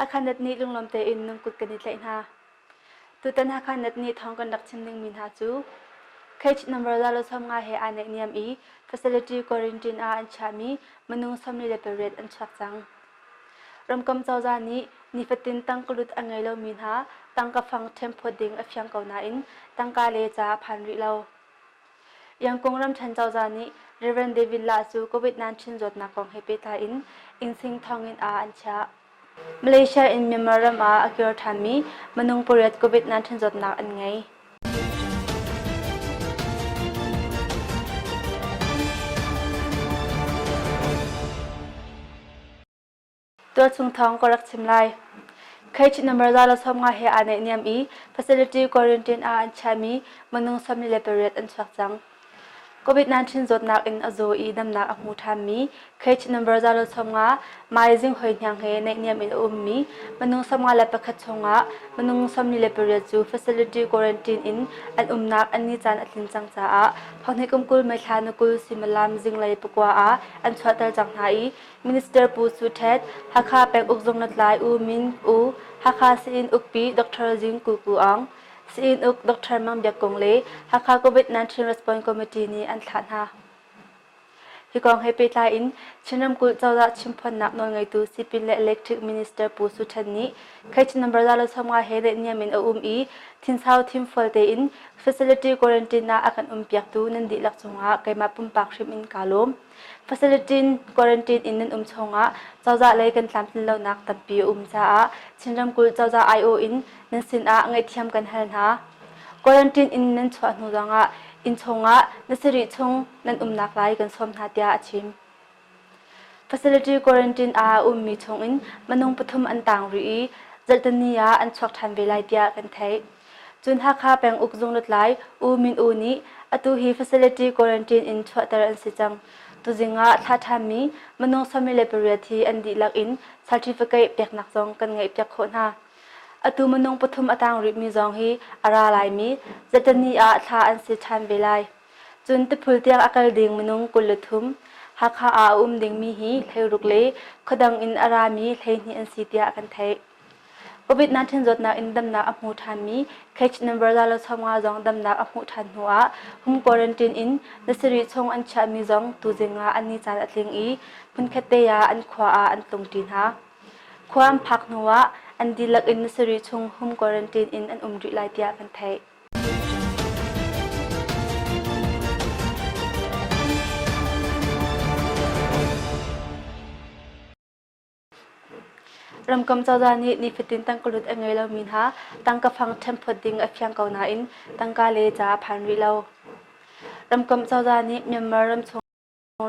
Hakha Net nih lunglawm tein nungkut kan i tlaih hna. Tutan Hakha Net nih thawng kan rak chim dingmi hna cu Cage number 150 he aa naihniam i facility quarantine ah an chiahmi minung 48 an chuak cang. Ramkomh cozah nih nifatin tangkalut a ngei lomi hna tangka fang ṭhemphawt ding a fiang ko nain tangka le ca a phan rih lo. Yangkung ramṭhen cozah nih Rev. David Lah cu COVID-19 zawtnak kong he pehtlai in Innsing thonginn ah an chiah. Malaysia in Myanmar ram ah a kir ṭhanmi minung pariat COVID-19 zawtnak an ngei. Tualchung thawng ka rak chim lai. Cage number 150 he aa naihniam i facility quarantine ah an chiahmi minung 48 an chuak cang. COVID-19 zawtnak in a zaw i damnak a hmu ṭhanmi cage number 150 Mai Zinghoi Hniang he naihniam in a ummi minung 51 chungah minung 48 cu facility quarantine in an umnak an ni caan a tlin cang caah thonghnih kum 20 May thla ni 20 suimilam zinglei pakua ah an chuahter cang hna i Minister Pu Su Htet, Hakha penguk zung lutlai U Min U, Hakha Sii-inn ukpi Dr. Zing Ku Ku Aung, Sii-inn uk Dr. Mang Biak Kung le Hakha COVID-19 Response Committee nih an thlah hna. Hi kong he pehtlai in Chin ramkulh cozah chimphuannak nawlngeitu Sipin le Electric Minister Pu Su Htet nih Case number 150 he naihniam in a um i thinsau thimfual tein facility quarantine ah a kan umpiaktu nan dihlak cungah keimah pumpak hrim in kaa lawm. Facility quarantine in nan um chungah cozah lei kan tlamtlin lonak tampi a um caah Chin ramkulh cozah aiawh in nan sinah ngaihthiam kan hal hna. Quarantine in nan chuah hnu zongah inn chungah na sarih chung nan umnak lai kan sawm hna tiah a chim. Facility quarantine ah a ummi chungin minung pathum an tang rih i zarhteni ah an chuak ṭhan ve lai tiah kan theih. Cun Hakha penguk zung lutlai U Min U nih atu hi facility quarantine in chuahter an si cang. Tuzing ah thlah ṭhanmi minung 28 hi an dihlak in certificate peknak zong kan ngeihpiak khawh hna. Atu minung pathum a tang rihmi zong hi a ra laimi zarhteni ah thlah an si ṭhan ve lai. Cun tiphul tiang a kal ding minung 23, Hakha ah a um dingmi hi 16 le khuadang in a rami 12 an si tiah kan theih. COVID-19 zawtnak in damnak a hmu ṭhanmi case number 150 zong damnak a hmuh ṭhan hnuah home quarantine in ni sarih chung an chiahmi zong tuzing ah an ni caan a tling i hmunkhat te ah an khua ah an tlungṭi hna. Khua an phak hnuah an dihlak in ni sarih chung home quarantine in an um rih lai tiah kan theih. Ramkomh cozah nih nifatin tangkalut a ngei lomi hna tangka fang ṭhenphawt ding a fiang ko nain tangka le ca a phan rih lo. Ramkomh cozah nih Myanmar ramchung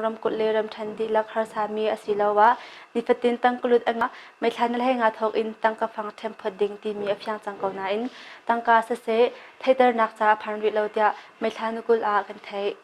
ramkulh le ramṭhen dihlak harsami asiloah nifatin tangkalut a ngah meithla na hlei nga thawk in tangka fang ṭhenphawt ding timi a fiang cang ko nain tangka siseh theihternak ca a phan rih lo tiah meithla ni 20 ah kan theih.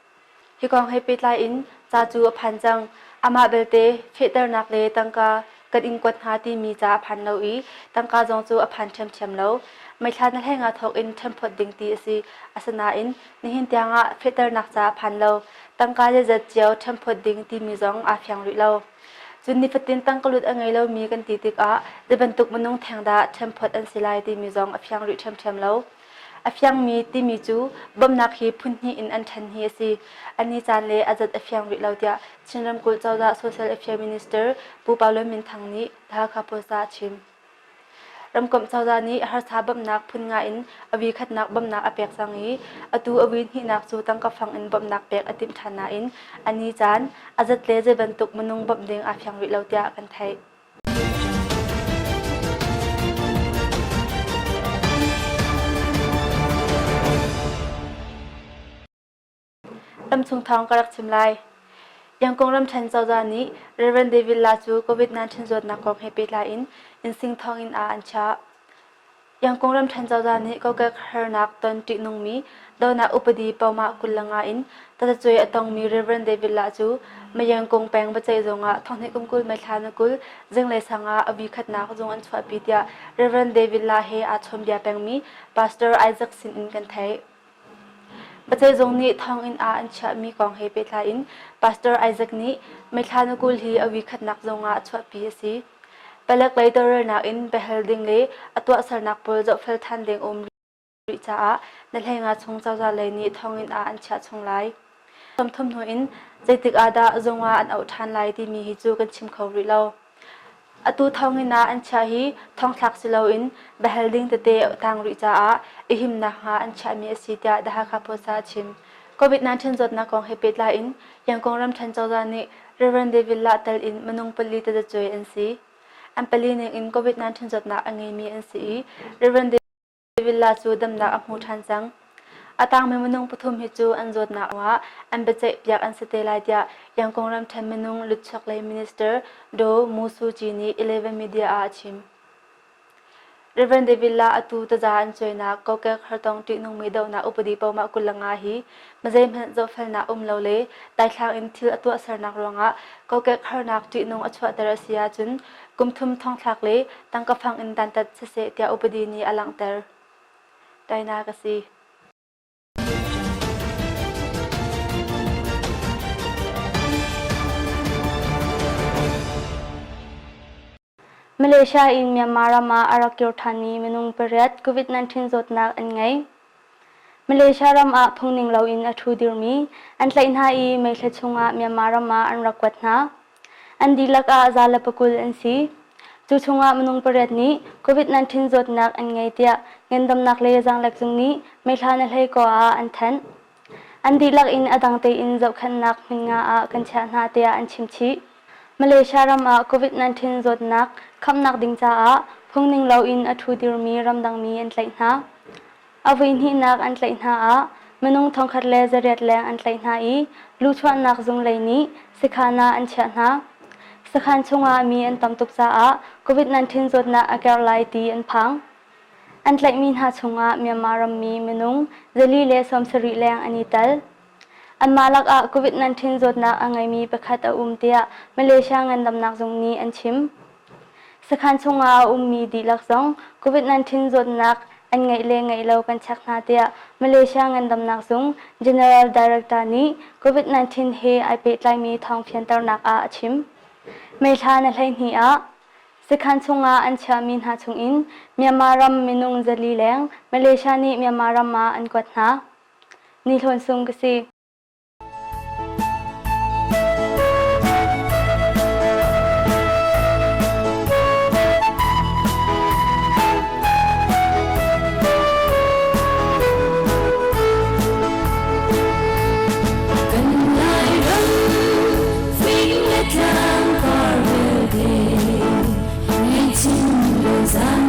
Hi kong he pehtlai in ca cu a phan cang. Amah belte fehternak le tangka kan in kuat hna timi ca a phan lo i tangka zong cu a phan ṭhiamṭhiam lo. Meithla na hleng ah thawk in ṭhemphawt ding ti a si. Asinain nihin tiangah fehternak ca a phan lo. Tangka zeizat cio ṭhemphawt ding timi zong aa fiang rih lo. Cun nifatin tangkalut a ngei lomi kan ti tikah zeibantuk minung theng dah ṭhemphawt an si lai timi zong a fiang rih ṭhiamṭhiam lo. A fiangmi timi cu bawmhnak hi phunhnih in an ṭhen hi a si. A ni caan le a zat a fiang rih lo tiah Chin ramkulh cozah Social Affairs Minister Pu Pau Min Thang nih The Hakha Post ah a chim. Ramkomh cozah nih harsa bawmhnak phun nga in a wi khatnak bawmhnak a pek cang i atu a wi hnihnak cu tangka fang in bawmhnak pek a timh ṭhan nain a ni caan, a zat le zei bantuk minung bawmh ding aa fiang rih lo tiah kan theih. Ramchung thawng ka rak chim lai. Yangkung ramṭhen cozah nih Rev. David La cu COVID-19 zawtnak kong he pehtlai in innsing thonginn ah an chiah. Yangkung ramṭhen cozah nih kokek harnak ton ṭihnungmi donak upadi pomah 25 in tazacuai a tongmi Rev. David Lah cu Mayangkung peng biaceih zung ah thonghnih kum 20 May thla ni 20 zinglei sang ah a voikhatnak zung an chuahpi tiah Rev. David Lah he aa chawnbia pengmi Pastor Isaac sin in kan theih. Biaceih zung nih thonginn ah an chiahmi kong he pehtlai in Pastor Isaac nih May thla ni 20 hi a voikhatnak zung ah chuahpi a si. Palek lei tawlrelnak in biahal ding le a tuahsernak pawl zohfel than ding um rih caah na hleinga chung cozah lei nih thonginn ah an chiah chung lai. 30 hnu in zeitik ah dah zung ah an auh ṭhan lai timi hi cu kan chim kho rih lo. Atu thonginn ah an chiah hi thongthlak si loin biahal ding tete a tang rih caah i himnak hnga an chiahmi a si tiah The Hakha Post ah a chim. COVID-19 zawtnak kong he pehtlai in Yangon ramṭhen cozah nih Rev. David Lah tel in minung pali tazacuai an si. An pali ning in COVID-19 zawtnak a ngeimi an si i Rev. Villa cu damnak a hmu ṭhan cang. A tangmi minung pathum hi cu an zawtnak ah an biaceihpiak an si te lai tiah Yangon ramṭhen minung lutchuak lei minister Daw Mu Su Kyi nih Eleven Media ah a chim. Rev. David La atu taza an cuainak kokek hartong ṭihnungmi dohnak upadi pohmah 25 hi mazeihmanh zohfelnak um lo le daithlang in thil a tuahsernak ruangah kokek harnak ṭihnung a chuahter a si ahcun kum thum thongthlak le tangka fang in dantat siseh tiah upadi nih a langhter. Taina ka si. Malaysia in Myanmar ram ah a rak kir ṭhanmi minung pariat COVID-19 zawtnak an ngei. Malaysia ram ah phungning loin a ṭhu dirmi an tlaih hna i May thla chungah Myanmar ram ah an rak kuat hna. An dihlak ah 120 an si. Cu chungah minung pariat nih COVID-19 zawtnak an ngei tiah ngandamnak le zaanglek zung nih May thla ni 21 ah an thanh. An dihlak in a dang tein zohkhenhnak hmun nga ah kan chiah hna tiah an chim chih. Malaysia ram ah COVID-19 zawtnak khamnak ding caah phungning loin a ṭhu dirmi ramdangmi an tlaih hna. A voihnihnak an tlaih hna ah minung 1800 leng an tlaih hna i luchuahnak zung lei nih sakhan ah an chiah hna. Sakhan chungah mi an tam tuk caah COVID-19 zawtnak a karh lai ti an phang. An tlaihmi hna chungah Myanmar rammi minung 470 leng an i tel. Anmah lakah COVID-19 zawtnak a ngeimi pakhat a um tiah Malaysia ngandamnak zung nih an chim. Sakhan chungah a ummi dihlak zong COVID-19 zawtnak an ngeih le ngeih lo kan check hna tiah Malaysia ngandamnak zung General Director nih COVID-19 he ai pehtlaimi thawng fianternak ah a chim. May thla na 12 ah Sakhan chungah an chiahmi hna chungin Myanmar ram minung 400 leng Malaysia nih Myanmar ram ah an kuat hna. Ni Hlawn Sung ka si. Kan Lairam fing le tlang par vialte, ngei chin le zan.